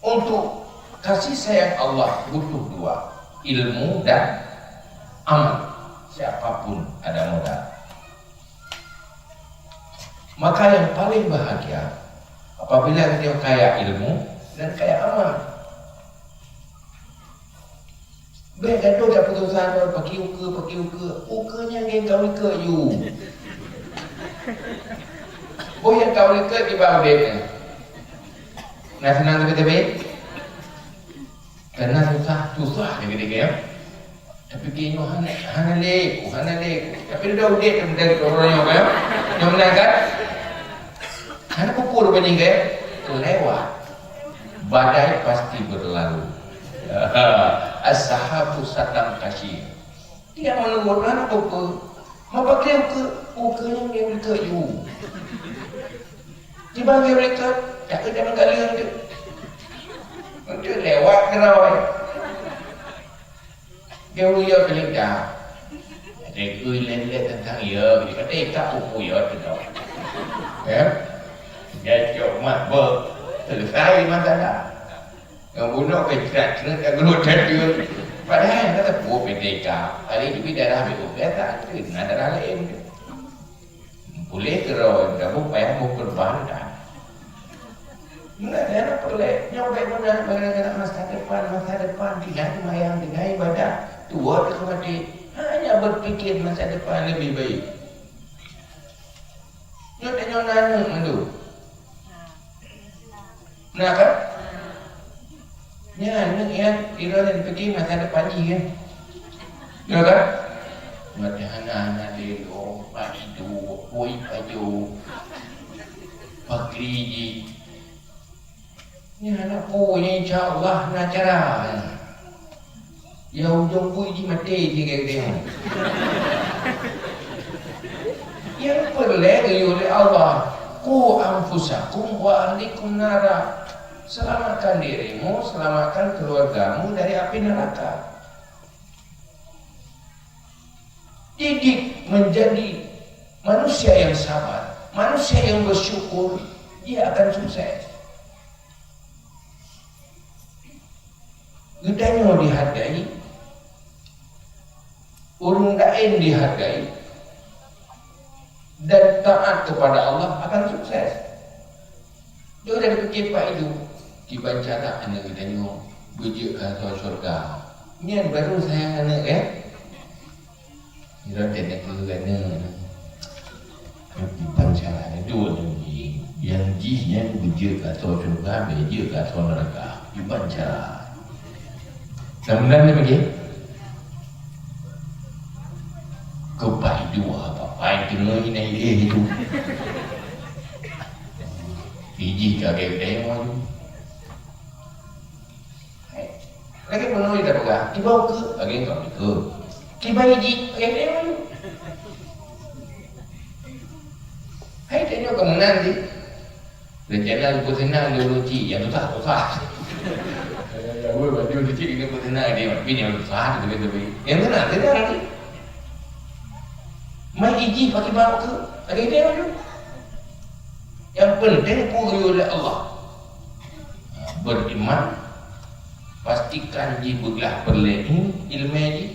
Untuk kasih sayang Allah butuh dua, ilmu dan amal. Siapapun ada modal. Maka yang paling bahagia apabila kita kaya ilmu dan kaya amal. Bèk gadoh jak peutusan lôn, pakri ukeue, pakri ukeue. Ukeue nyan gengkau ikot yue. Boh nyang ka ikot kiban udép nyan. Na seunang teubiet-teubiet? Karena susah, susah lagèe-lagèe, ya. Tapi keu nyoe hana, hana lé ku, hana lé ku. Tapi dah udép dah dari orang nyoe, ya. Nyoe meunan kan? Hana pupur banyi ke? Lewat. Badai pasti berlalu. As-sahabu satang kasih. Tidak menunggu hana pupur. Mau pakai ukeue, ukeue nyang dia ukeue yu. Tiba dia mereka, tak ada dalam kalian tu. Untuk lewat kerawai. Dia uya pelinta. Ada kui lele tentang ya, dia kata tak upu ya tu tau. Ya. Dia cok mak ber. Selesai masalah. Yang bunuh ke cerat-cerat yang guru tadi. Padahal kata buah P T K. Kali itu darah B U biasa, itu na darah lain. Boleh terus, kamu payah mau perbankan. Nah, jangan pelik. Nyobai mana, mana masa depan, masa depan tinggal semayang, tinggal ibadah, tua ke mati. Hanya berpikir masa depan lebih baik. Nyoe tanyoe na aneuk mandum. Na kan? Nyan aneuk nyan, droeneuh pike masa depan jih kan? Ya kan? Watèe hana-hana lelo, pak iduek, bui pajoh, pakri jih. Nyan aneuk peue nyan, insya Allah na cara. Ya ujong bui jimaté jih geutanyoe. Nyang peureulèe geuyue lé Allah, "Qu anfusakum wa ahlikum nara." Selamatkan dirimu, selamatkan keluargamu dari api neraka. Didik menjadi manusia yang sabar, manusia yang bersyukur, dia akan sukses. Geutanyoe dihargai, ureueng laén dihargai, dan taat kepada Allah akan sukses. Nyoe dari pikir Pak Ilu, kiban cara aneuk geutanyoe beujeuet keu asoe syurga. Nyan baru sayang aneuk, eh? Nyoe dari negeri geutanyoe. Kiban cara itu negeri. Nyang jih nyan beujeuet keu asoe syurga, beujeuet keu asoe neraka. Kiban cara. Samunan ni bagi. Keupai dua bapai teungoh inai éh itu. Iji ka gaya-gaya maju. Lagi penuh kita pegang. Tiba ke, lagi kau ke. Tiba iji, lagi dia maju. Keumeunang di rencana leupah seunang di ureueng cik, nyang susah, susah. Ya, ya, weh, baju di cik ini pun seunang di, tapi nyang susah, tapi, tapi. Nyang seunang, seunang di. Mai iji pakai bau ke? Ada ide laju. Yang penting peue geuyue lé Allah. Beriman, pastikan jih beuglah peureulée ilmée jih,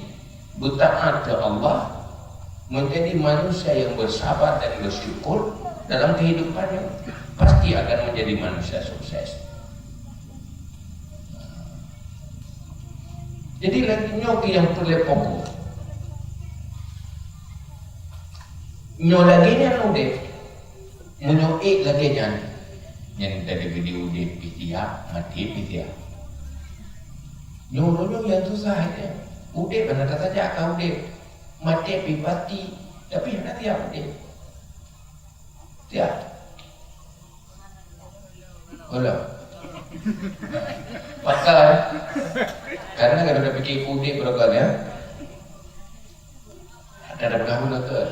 beutaat keu Allah, menjadi manusia yang bersabar dan bersyukur dalam kehidupannya, pasti akan menjadi manusia sukses. Jadi lagée nyoe keuh nyang peureulée pokok. Nyoe lagée nyan udeb. Meunyoe ék lagée nyan, nyan tadi geude udeb pih siap, maté pih siap. Nyoe uroe nyoe nyang susah nyan. Udeb hana tasajak ka udeb. Maté pih pasti, tapi hana siap udeb. Siap. Belum. Pakar. Karena kalau dah fikir udeb berapa ya? Ada, ada berapa betul?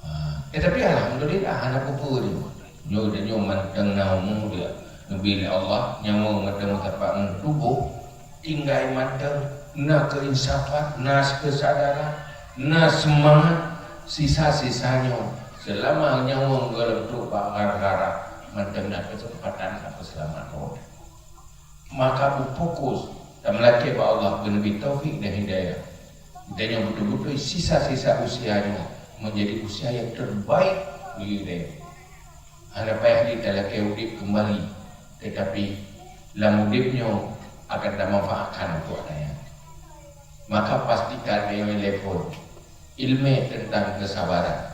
Ha, eh, tapi alhamdulillah, hana peue-peue nyoe. Nyoe dan nyoe mantong na umu dia. Neubi lé Allah, nyawa mantong meusapat ngon tuboh, tinggai mantong, na keuinsafan, na keusadaran, na seumangat, sisa-sisa nyoe. Seulama nyawa gohlom trok bak gara-gara, mantong na keuseumpatan, na keuseulamat rot. Maka beufokus dan meulakée bak Allah keu neubri taufik dan hidayah. Geutanyoe beutôi-beutôi sisa-sisa usia nyoe menjadi usia yang terbaik bagi geutanyoe. Hana payah lé talakée udeb keumbali, teutapi lam udeb nyoe akan tamanfaatkan untuk geutanyoe. Maka pastikan geutanyoe lé phon ilmée teuntang keusabaran,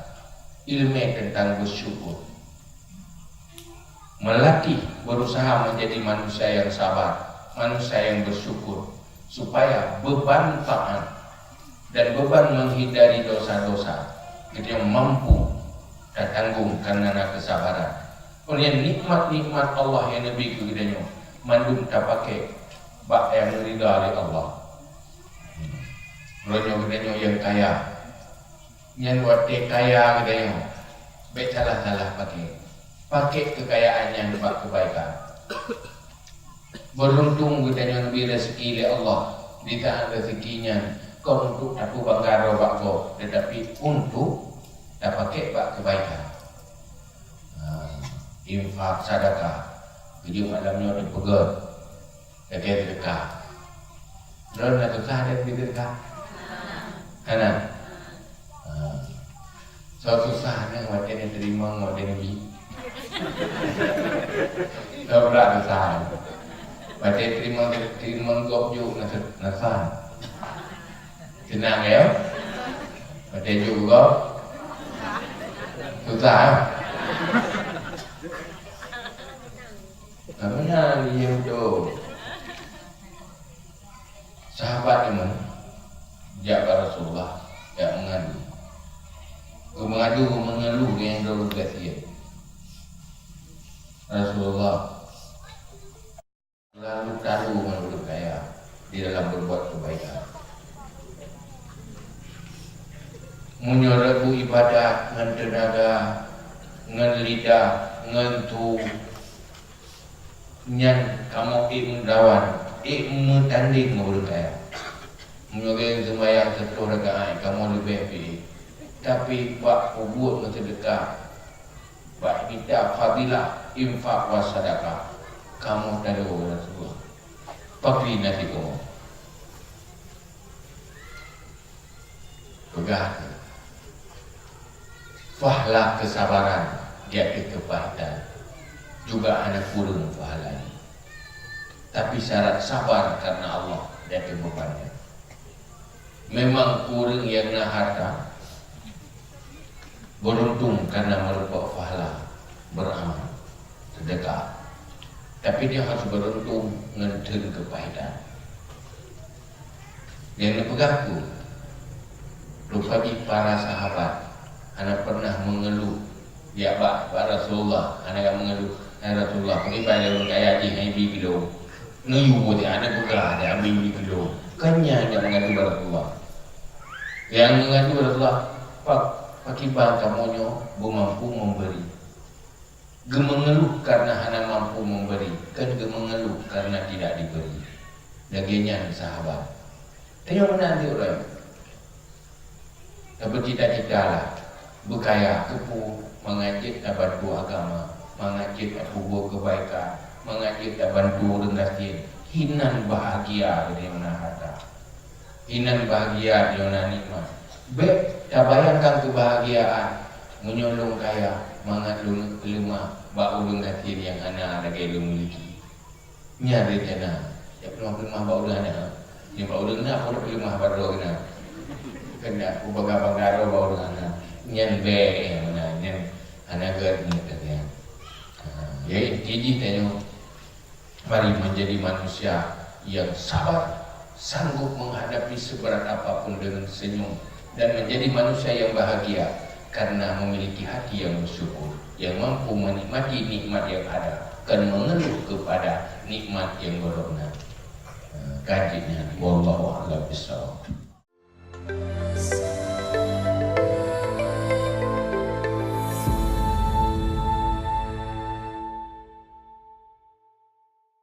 ilmée teuntang beusyukur. Melatih, berusaha menjadi manusia yang sabar, manusia yang bersyukur, supaya beban taat dan beban menghindari dosa-dosa geutanyoe mampu tatanggong karena na keusabaran. Oleh nikmat-nikmat Allah yang neubri keu geutanyoe, mandum tapaké bak nyang ridha lé Allah. Uroe nyoe geutanyoe nyang kaya, nyan watée kaya geutanyoe, bék salah-salah paké. Paké keukayaan nyan bak keubaikan. Beuruntung geutanyoe neubri rezeki lé Allah, di saat rezeki nyan kon untuk tapeubangga droe bak gob, teutapi untuk tapaké bak keubaikan. Ha, infak, sedekah. Keujeuet malam nyoe teupeugét. Lagée seudeukah. Droeneuh na susah lé bri seudeukah? Hana? Ha. Soe susah nyan watée neuteurimong, watée neubi? Soe brat susah? Watée teurimong, teurimong gob jok na su-, na susah. Seunang ya? Watée jok gob susah. Kamu nyan liyeuh tu. Sahabat nyoe jak bak Rasulullah, jak meungadu. Geumeungadu, geumeungeuluh ngon droe geugasien. Rasulullah, lalu talu ngon ureuëng kaya di dalam berbuat kebaikan. Meunyoe rot beuibadat ngon teunaga, ngon lidah, ngon tueng, nyan kamoe ék meulawan, ék meutandeng ngon ureuëng kaya. Meunyoe geuseumbahyang siplôh rakaat, kamoe leubeh pih. Tapi bak peubuet meuseudeukah, bak mita fadilah, infak wa sadakah, kamoe talo Rasulullah. Pakri nasib kamoe? Peugah kheueh, pahala keusabaran di ateueh keupahitan juga hana kureueng pahalanya. Tapi syarat sabar karena Allah di ateueh beubannya. Memang ureuëng nyang na hareuta beuruntung kareuna meurumpok pahala beuramal, seudeukah. Tapi nyoe harôh beuruntung ngon theun keupahitan. Nyang neupeugah ku, rupa jih para sahabat hana pernah meungeuluh jak bak, bak Rasulullah, hana ka meungeuluh, "Hai Rasulullah, pakriban lé ureuëng kaya jih hana ibi keu lôn?" Neuyue buet hana peugah, hana ibi keu lôn. Kan nyan nyang meungadu bak Rasulullah. Nyang meungadu bak Rasulullah, "Pak, Pakriban kamoe nyoe beumampu memberi. Geumeungeuluh karena hana mampu memberi, kon geumeungeuluh karena tidak diberi. Lagée nyan sahabat. Tanyoe meunan di ureuëng. Tapeugah cita-cita lah, beukaya keupeue mangat jeuet tabantu agama, mangat jeuet tapeubuet keubaikan, mangat jeuet tabantu ureuëng gasien. Hinan bahagia geutanyoe na hareuta. Hinan bahagia geutanyoe na nikmat. Bék tabayangkan keubahagiaan meunyoe lôn kaya mangat lôn peuleumah bak ureuëng gasien nyang hana lagée lôn miliki. Nyan rencana. Jak peuleumah-peuleumah bak ureuëng hana. Nyan bak ureuëng na, peuleumah bak droe na. Keuneuk peubangga-bangga droe bak ureuëng hana. Nyan bék nyang meunan. Nyan hana gét nyan. Ha, jadi, inti jih tanyoe, mari menjadi manusia yang sabar, sanggup menghadapi seberat apapun dengan senyum, dan menjadi manusia yang bahagia karena memiliki hati yang bersyukur, yang mampu menikmati nikmat yang ada, kon mengeluh kepada nikmat yang gohlom na. Ha, ka jeuet nyan. Wallahu a'lam bishawab.